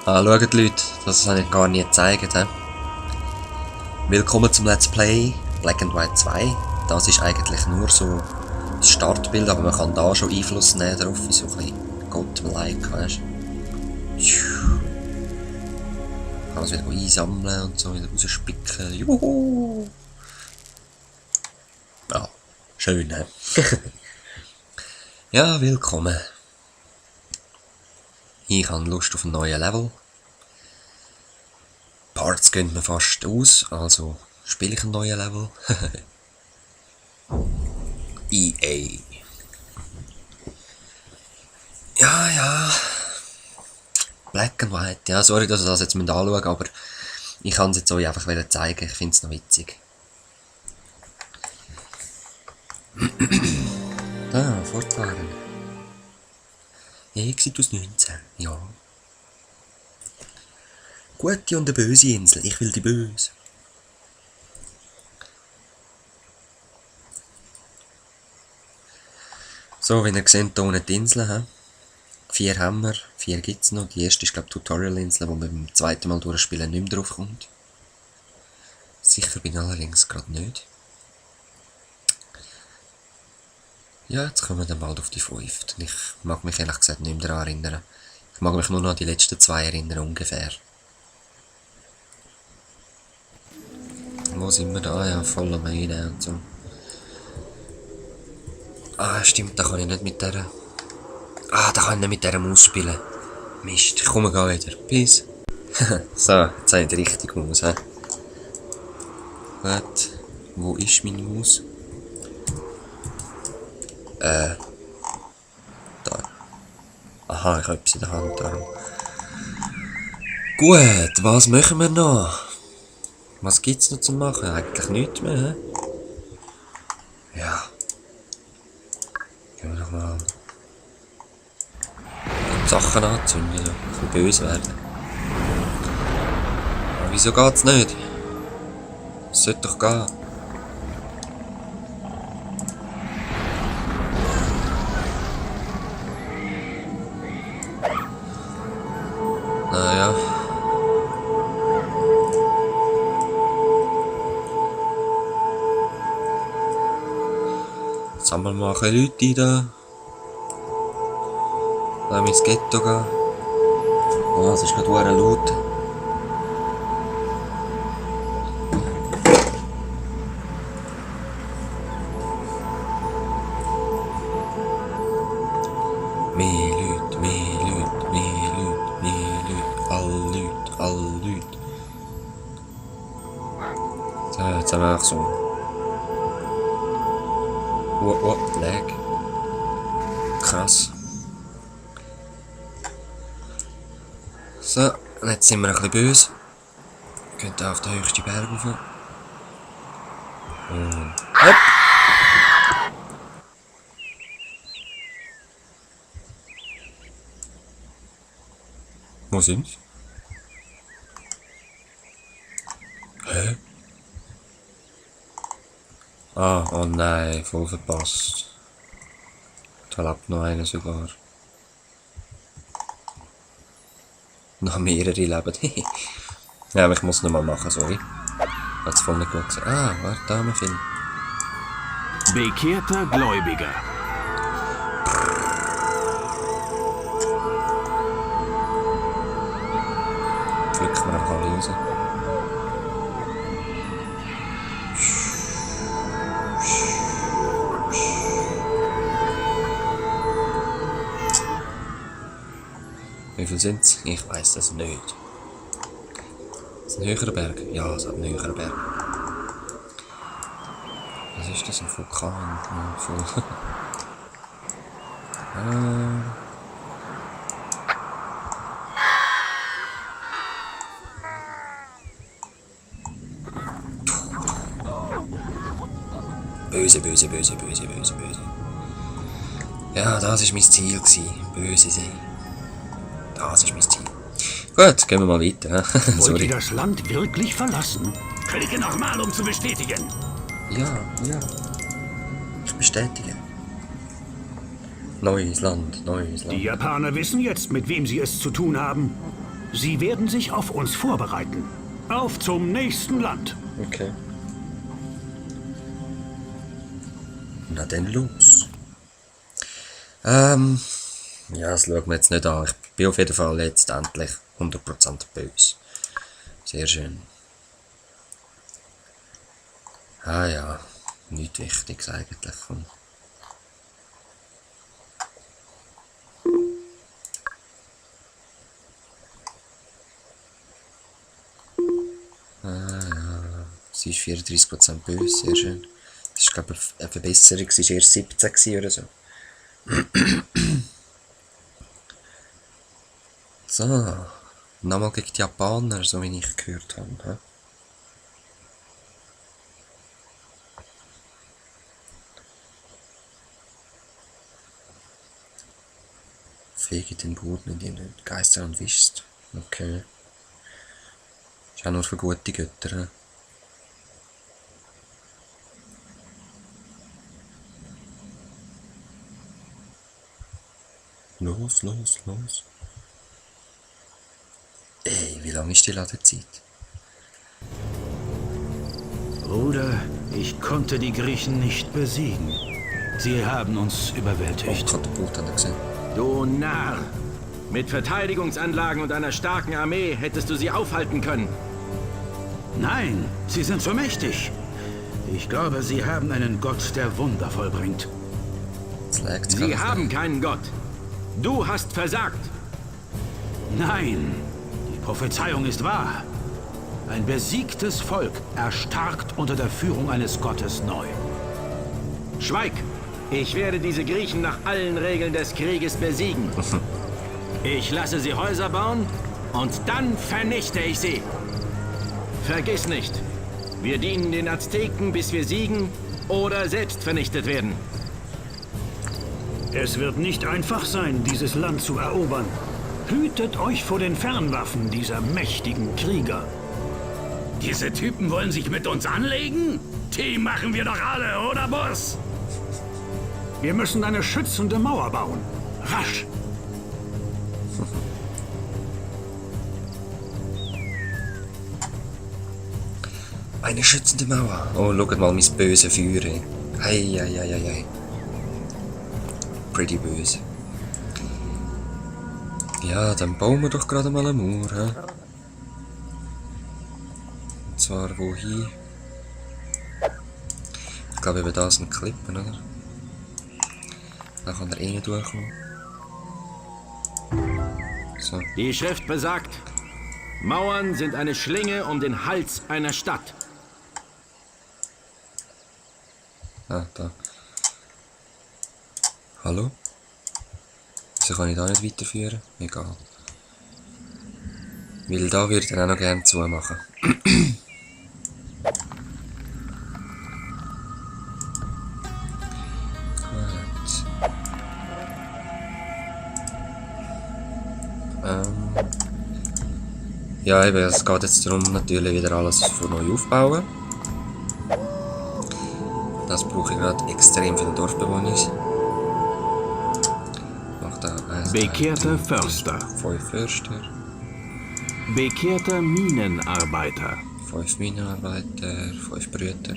Schaut Leute, das habe ich gar nie gezeigt. He? Willkommen zum Let's Play Black and White 2. Das ist eigentlich nur so das Startbild, aber man kann da schon Einfluss nehmen darauf, wie so ein bisschen Gott-like, weißt du. Kann es wieder einsammeln und so wieder rausspicken. Juhu! Ja, schön, he? Ja, willkommen. Ich habe Lust auf ein neues Level. Parts gehen mir fast aus, also spiele ich ein neues Level. EA. Ja. Black and White. Ja, sorry, dass ihr das jetzt anschauen müsst, aber ich kann es jetzt euch einfach zeigen. Ich finde es noch witzig. Fortfahren. Exit aus 19, ja. Gute und eine böse Insel, ich will die böse. So, wie ihr seht, hier unten die Inseln. 4 haben wir, 4 gibt es noch. Die erste ist, glaube ich, Tutorial-Insel, wo man beim zweiten Mal durchspielen nicht mehr drauf kommt. Sicher bin ich allerdings gerade nicht. Ja, jetzt kommen wir dann bald auf die 5. Ich mag mich ehrlich gesagt nicht mehr daran erinnern. Ich mag mich nur noch an die letzten 2 erinnern, ungefähr. Wo sind wir da? Ja, voll am Ende und so. Ah, stimmt, da kann ich nicht mit der... da kann ich nicht mit dieser Maus spielen. Mist, ich komme gar wieder. Peace. So, jetzt habe ich die richtige Maus, he? Gut. Wo ist meine Maus? Da. Aha, ich habe etwas in der Hand. Darum. Gut, was machen wir noch? Was gibt's noch zu machen? Eigentlich nichts mehr, he? Ja. Gehen wir doch mal die Sachen anzünden, ja. Ein bisschen böse werden. Aber wieso geht's nicht? Es sollte doch gehen. Naja. Sammeln wir mal ein Leute ein da. Lass mich ins Ghetto gehen. Oh, es ist gerade verdammt laut. Mehr Leute. Alle Leute. So, jetzt haben wir auch so. Lag. Krass. So, und jetzt sind wir ein bisschen böse. Gehen hier auf den höchsten Berg rauf. Und hopp! Wo sind sie? Hä? Ah, oh nein, voll verpasst. Da lebt noch einer sogar. Noch mehrere leben. Ja, aber ich muss noch mal machen, sorry. Hat's voll nicht gut gesehen. Ah, warte, da haben wir Film. Bekehrter Gläubiger. Pflücken wir einfach alle raus. Wie viel sind's? Ich weiss das nicht. Ist ein höherer Berg? Ja, es hat einen höheren Berg. Was ist das? Ein Vulkan? Ja, voll. Böse. Ja, das war mein Ziel. Böse sein. Das ist mein Ziel. Gut, gehen wir mal weiter. Wollt ihr das Land wirklich verlassen? Klicke nochmal, um zu bestätigen. Ja. Ich bestätige. Neues Land. Die Japaner wissen jetzt, mit wem sie es zu tun haben. Sie werden sich auf uns vorbereiten. Auf zum nächsten Land. Okay. Na dann los. Ja, das schauen wir jetzt nicht an. Ich bin auf jeden Fall jetzt endlich 100% böse. Sehr schön. Ah ja, nichts Wichtiges eigentlich. Sie ist 34% böse, sehr schön. Das ist, glaube ich, eine Verbesserung. Sie war erst 17 oder so. So. Nochmal gegen die Japaner, so wie ich gehört habe. He? Fege den Boden, in den du Geister entwischst. Okay. Ist auch nur für gute Götter. He? Los, los, los. Ey, wie lange ist die Ladezeit? Bruder, ich konnte die Griechen nicht besiegen. Sie haben uns überwältigt. Katapult hat er gesehen. Du Narr! Mit Verteidigungsanlagen und einer starken Armee hättest du sie aufhalten können. Nein, sie sind so mächtig. Ich glaube, sie haben einen Gott, der Wunder vollbringt. Sie haben keinen Gott. Du hast versagt. Nein, die Prophezeiung ist wahr. Ein besiegtes Volk erstarkt unter der Führung eines Gottes neu. Schweig! Ich werde diese Griechen nach allen Regeln des Krieges besiegen. Ich lasse sie Häuser bauen und dann vernichte ich sie. Vergiss nicht, wir dienen den Azteken, bis wir siegen oder selbst vernichtet werden. Es wird nicht einfach sein, dieses Land zu erobern. Hütet euch vor den Fernwaffen dieser mächtigen Krieger. Diese Typen wollen sich mit uns anlegen? Die machen wir doch alle, oder Boss? Wir müssen eine schützende Mauer bauen. Rasch! Eine schützende Mauer. Oh, schaut mal mein böse Feuer. Hei, hei, hei, hei. Pretty böse. Ja, dann bauen wir doch gerade mal eine Mauer. He? Und zwar wohin? Ich glaube, eben da sind Klippen, oder? Dann kann er eh nicht durchkommen. So. Die Schrift besagt, Mauern sind eine Schlinge um den Hals einer Stadt. Ah, da. Hallo? Wieso kann ich da nicht weiterführen? Egal. Weil da würde ich dann auch noch gerne zumachen. Gut. Ja, eben, es geht jetzt darum, natürlich wieder alles von neu aufbauen. Das brauche ich gerade extrem viele Dorfbewohner. Bekehrter Förster. 5 Förster. Bekehrter Minenarbeiter. 5 Minenarbeiter, 5 Brüter.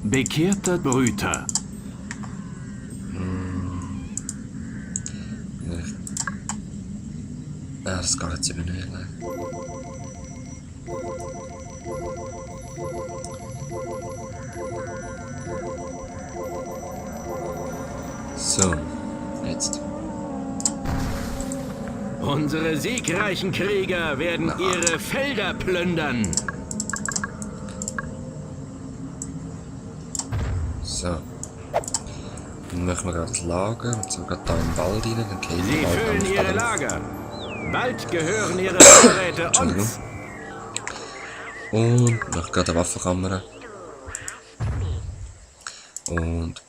Bekehrter Brüter. Ja, das geht jetzt eben nicht. So, jetzt. Unsere siegreichen Krieger werden ihre Felder plündern. So. Dann machen wir gerade das Lager und so gerade da im Wald rein. Dann gehen Sie wir füllen ihre Lager. Bald gehören ihre Vorräte uns. Und noch gerade eine Waffenkammer. Und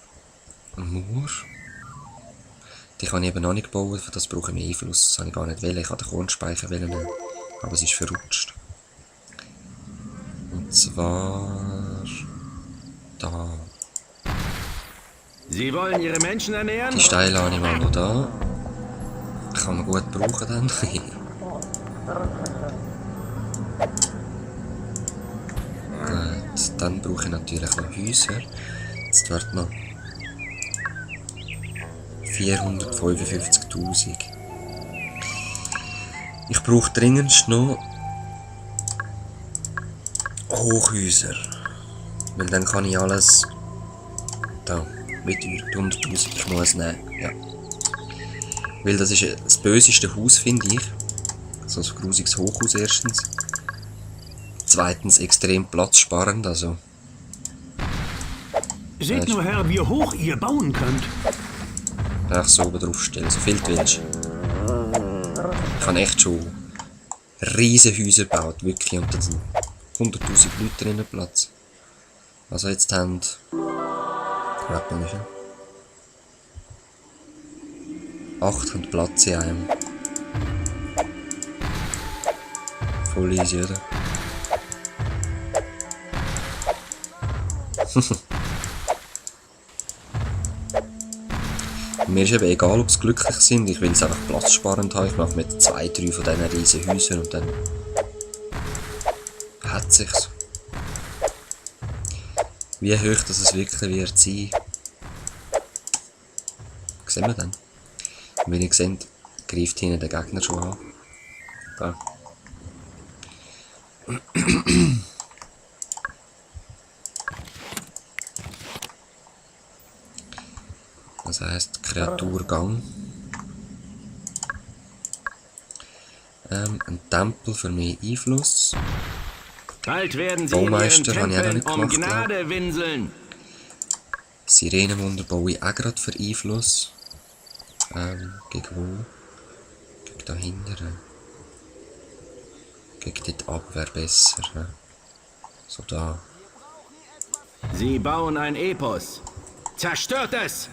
eine Mauer. Die kann ich eben noch nicht bauen, für das brauche ich mehr Einfluss. Das habe ich gar nicht wollen. Ich wollte den Kornspeicher nehmen, aber es ist verrutscht. Und zwar da. Sie wollen ihre Menschen ernähren? Die Steine habe ich mal noch da. Kann man gut brauchen dann. Gut, dann brauche ich natürlich noch Häuser. Jetzt wird noch 455.000. Ich brauche dringendst noch Hochhäuser. Weil dann kann ich alles da mit 100.000 Schmuss nehmen. Ja. Weil das ist das böseste Haus, finde ich. So ein grusiges Hochhaus erstens. Zweitens extrem platzsparend, also. Seht nur, Herr, wie hoch ihr bauen könnt. Einfach so oben drauf stellen, so viel du willst. Ich habe echt schon riesen Häuser gebaut, wirklich. Und da sind 100.000 Leute drinnen Platz. Also jetzt haben... Warte mal, 8 haben Platz in einem. Voll easy, oder? Mir ist eben egal, ob sie glücklich sind, ich will es einfach platzsparend haben. Ich mache mit 2, 3 von diesen riesen Häusern und dann hat es sich. Wie hoch das es wirklich wird sein, sehen wir dann. Und wenn ihr seht, greift hinten der Gegner schon an. Da. Das heisst Kreaturgang. Ein Tempel für mehr Einfluss. Bald werden sie in ihren Baumeister habe ich auch noch Tempeln nicht um gemacht, Gnade winseln. Sirenenwunder baue ich auch gerade für Einfluss. Gegen wo? Gegen dahinter. Gegen dort ab wäre besser. So da. Sie bauen ein Epos. Zerstört es!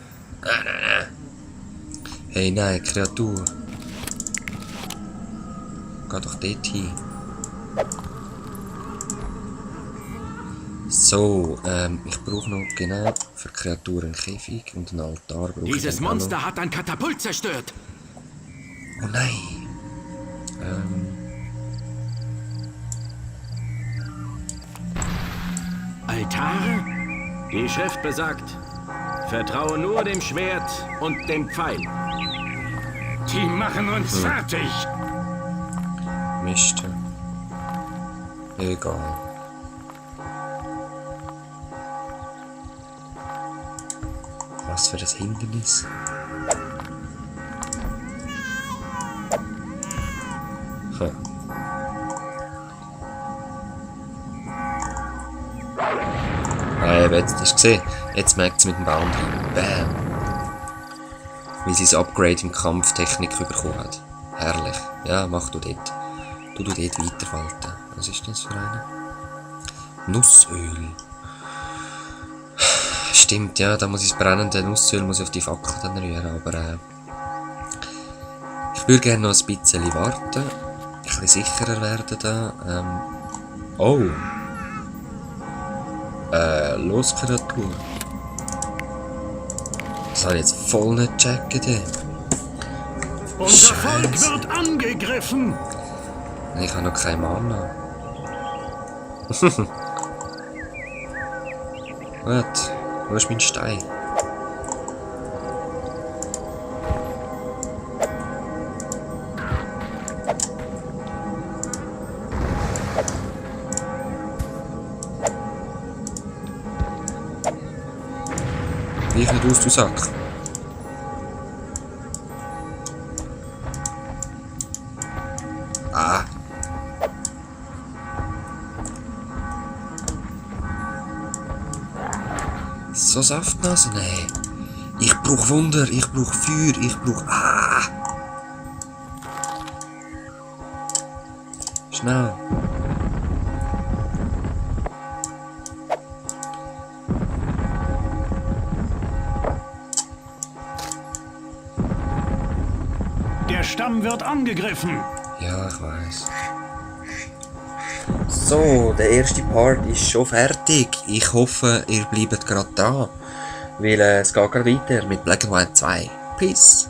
Hey, nein, Kreatur. Geh doch dort hin. So, ich brauche noch genau für Kreaturen einen Käfig und einen Altar. Dieses Monster hat ein Katapult zerstört. Oh nein. Altare? Die Schrift besagt, vertraue nur dem Schwert und dem Pfeil. Die machen uns fertig. Mist. Egal. Was für ein Hindernis. Hm. Jetzt hast du gesehen, jetzt merkt es mit dem Baum drin. Bam! Weil sie das Upgrade im Kampftechnik bekommen hat. Herrlich. Ja, mach du dort. Du dort weiterfalten. Was ist das für eine? Nussöl. Stimmt, ja, da muss ich das brennende Nussöl muss ich auf die Fackel dann rühren, aber ich würde gerne noch ein bisschen warten. Ein bisschen sicherer werden da. Oh! Los, Kreatur. Das habe ich jetzt voll nicht gecheckt. Unser Volk wird angegriffen. Ich habe noch keinen Mana. Warte, wo ist mein Stein? Ich nicht aus, du Sack. Ah. So Saftnase? Nein. Ich brauch Wunder, ich brauch Feuer, ich brauch... Ah! Schnell. Der Stamm wird angegriffen. Ja, ich weiß. So, der erste Part ist schon fertig. Ich hoffe, ihr bleibt gerade da. Weil es geht gerade weiter mit Black and White 2. Peace.